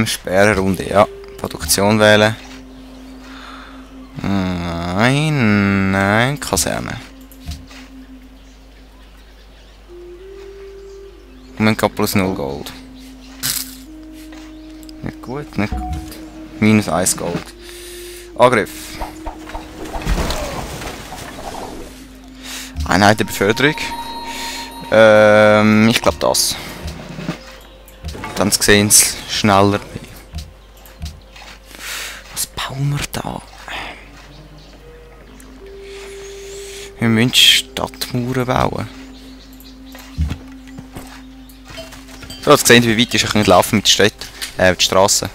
Sperrenrunde, ja. Produktion wählen. Nein, Kaserne. Moment, plus 0 Gold. Nicht gut, nicht gut. Minus 1 Gold. Angriff. Einheit der Beförderung. Ich glaube das. Dann sehen sie schneller. Was bauen wir da? Wir müssen Stadtmauern bauen. So, jetzt sehen wie weit ich laufen mit der Stadt, die Straße.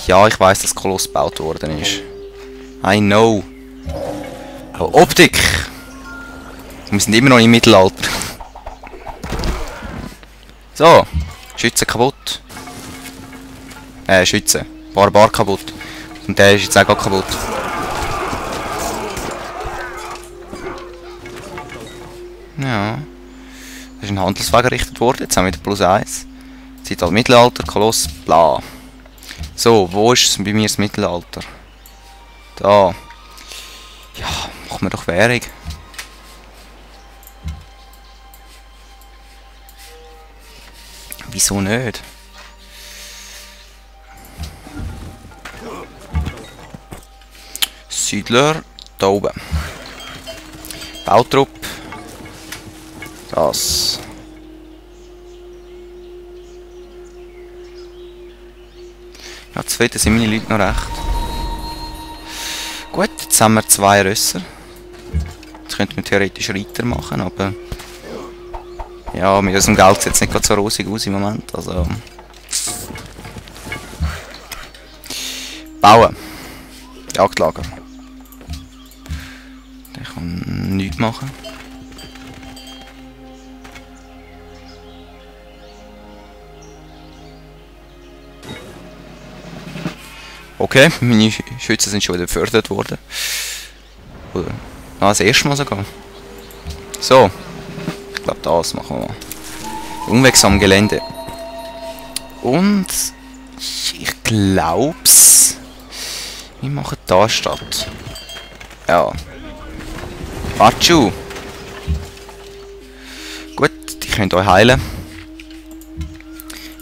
Ja, ich weiß, dass Koloss gebaut worden ist. I know. Oh, Optik! Wir sind immer noch im Mittelalter. So, Schützen kaputt. Schützen. Barbar kaputt. Und der ist jetzt auch kaputt. Ja. Da ist ein Handelsweg errichtet worden. Jetzt haben wir wieder plus 1. Zeitalter Mittelalter, Koloss, bla. So, wo ist bei mir das Mittelalter? Da. Ja, machen wir doch Währung. Wieso nicht? Siedler, da oben. Bautrupp. Das. Ja, zufrieden sind meine Leute noch recht. Gut, jetzt haben wir 2 Rösser. Jetzt könnten wir theoretisch Reiter machen, aber... Ja, mit unserem Geld sieht es nicht so rosig aus im Moment, also... Bauen. Jagdlager. Ich kann nichts machen. Okay, meine Schützen sind schon wieder befördert worden. Oder das erste Mal sogar. So. Ich glaube, das machen wir mal. Unwegsam Gelände. Und ich glaub's. Wir machen da statt. Ja. Atschu. Gut, die könnt euch heilen.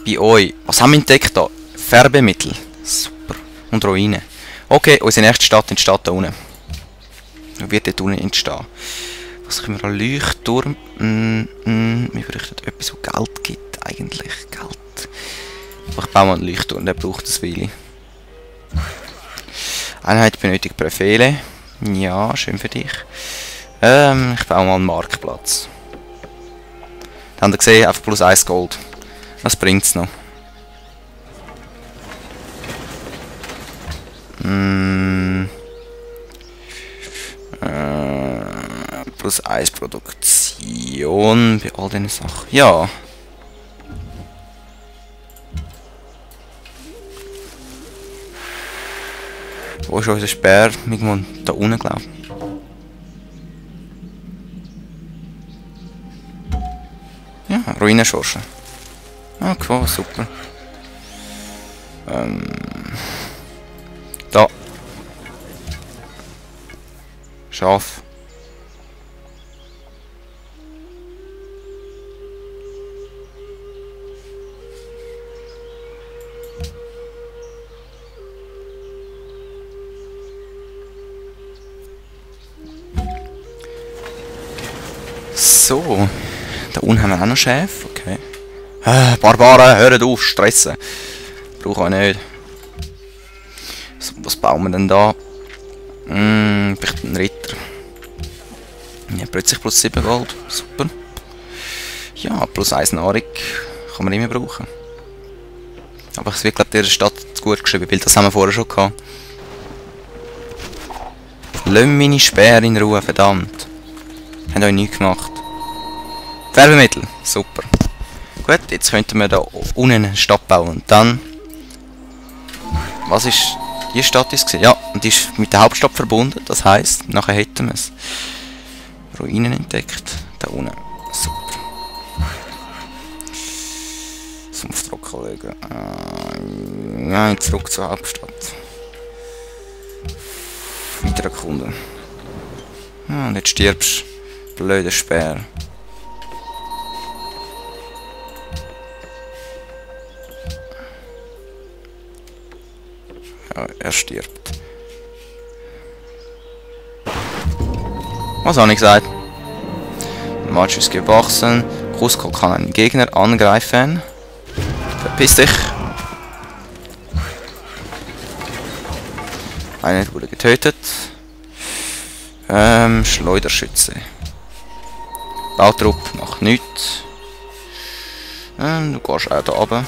Bei euch. Was haben wir entdeckt da? Färbemittel. Super. Und Ruinen. Okay, unsere nächste Stadt in die Stadt da unten. Wo wird dort unten entstehen? Was können wir an Leuchtturm? Wir bräuchten etwas, das Geld gibt, eigentlich. Geld. Aber ich baue mal einen Leuchtturm, der braucht das Weile. Einheit benötigt Befehle. Ja, schön für dich. Ich baue mal einen Marktplatz. Dann habt ihr gesehen, einfach plus 1 Gold. Was bringt's noch? Plus 1 Produktion bei all diesen Sachen. Ja. Wo ist unser Speer? Irgendwo da unten, glaube ich. Ja, Ruinenschorschen. Ah, cool, super. Da. Schaf. So. Da unten haben wir auch noch Schäfe. Okay. Barbaren, hört auf, stressen. Brauche ich nicht. So, was bauen wir denn da? Vielleicht einen Ritter. Ja, plötzlich plus 7 Gold. Super. Ja, plus 1 Nahrung kann man immer brauchen. Aber es wird, glaube ich, der Stadt zu gut geschrieben, weil das haben wir vorher schon gehabt. Lass meine Speer in Ruhe, verdammt. Haben euch nichts gemacht. Färbemittel, super. Gut, jetzt könnten wir da unten eine Stadt bauen. Und dann... Was ist... Die Stadt ist gesehen? Ja, und die ist mit der Hauptstadt verbunden. Das heisst, nachher hätten wir es. Ruinen entdeckt. Da unten. Super. zum Auftrocken legen. Nein, zurück zur Hauptstadt. Weiter erkunden. Ah, und jetzt stirbst du. Blöder Speer. Ja, er stirbt. Was habe ich gesagt? Match ist gewachsen. Kruskal kann einen Gegner angreifen. Verpiss dich. Einer wurde getötet. Schleuderschütze. Bautrupp macht nichts. Du gehst auch da runter.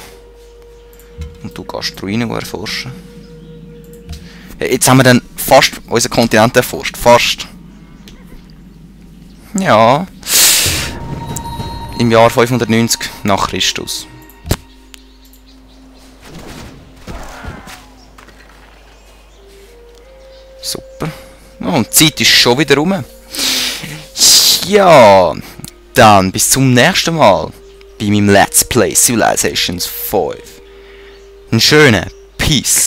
Und du gehst die Ruinen erforschen. Jetzt haben wir dann fast unseren Kontinent erforscht. Fast. Ja. Im Jahr 590 nach Christus. Super. Oh, und die Zeit ist schon wieder rum. Ja, dann bis zum nächsten Mal bei meinem Let's Play Civilizations 5. Einen schönen Peace.